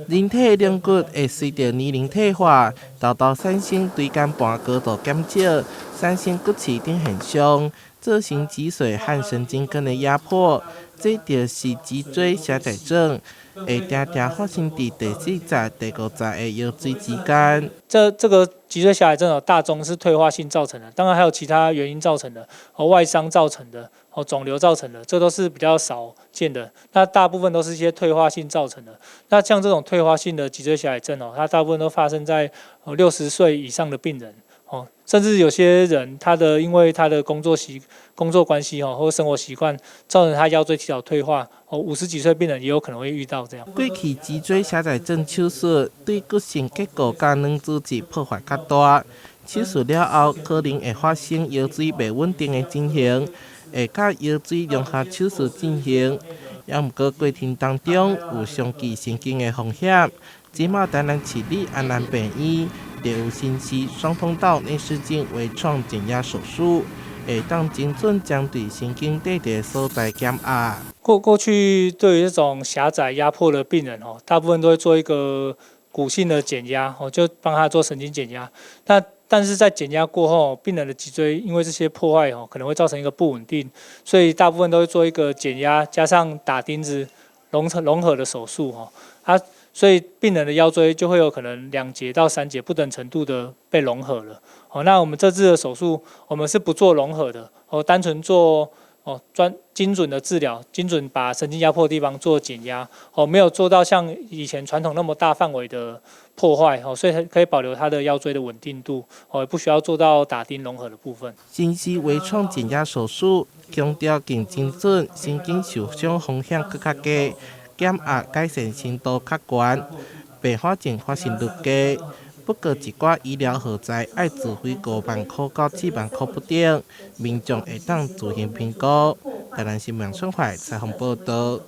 人體軟骨會隨著年齡退化，沓沓產生椎間盤高度減少，產生骨刺等現象，造成脊髓和神經根的壓迫。這就是脊椎狹窄症，會定定發生佇第四節、第五節的腰椎之間。這個脊椎狹窄症哦，大宗是退化性造成的，當然還有其他原因造成的，哦，外傷造成的，哦，腫瘤造成的，這都是比較少見的。那大部分都是一些退化性造成的。那像這種退化性的脊椎狹窄症哦，它大部分都發生在60歲以上的病人，哦，甚至有些人他的因為他的工作關係吼，或生活習慣，造成他腰椎提早退化，哦，50幾歲病人也有可能會遇到這樣。過去脊椎狹窄症手術對骨性結構佮軟組織破壞較大，手術了後可能會發生腰椎袂穩定的情形，會佮腰椎融合手術進行。也毋過過程當中有傷及神經的風險。這馬台南市立安南病院就有新式雙通道內視鏡微創減壓手術，會當精準針對神經底的所在減壓。過去對於這種狹窄壓迫的病人哦，大部分都會做一個骨性的減壓，哦，就幫他做神經減壓。那但是在減壓過後，病人的脊椎因為這些破壞哦，可能會造成一個不穩定，所以大部分都會做一個減壓加上打釘子融合的手術哦。啊，所以病人的腰椎就會有可能2節到3節不等程度的被融合了。哦，那我們這次的手術，我們是不做融合的，哦，單純做哦專精準的治療，精準把神經壓迫的地方做減壓，哦，沒有做到像以前傳統那麼大範圍的破壞，哦，所以可以保留他的腰椎的穩定度，哦，不需要做到打釘融合的部分。新式微創減壓手術強調更精準，神經受傷風險閣較低，減壓改善程度較懸，併發症發生率低。不過，一寡醫療耗材愛自費5萬箍到7萬箍不等，民眾會當自行評估。台南新聞楊春懷採訪報導。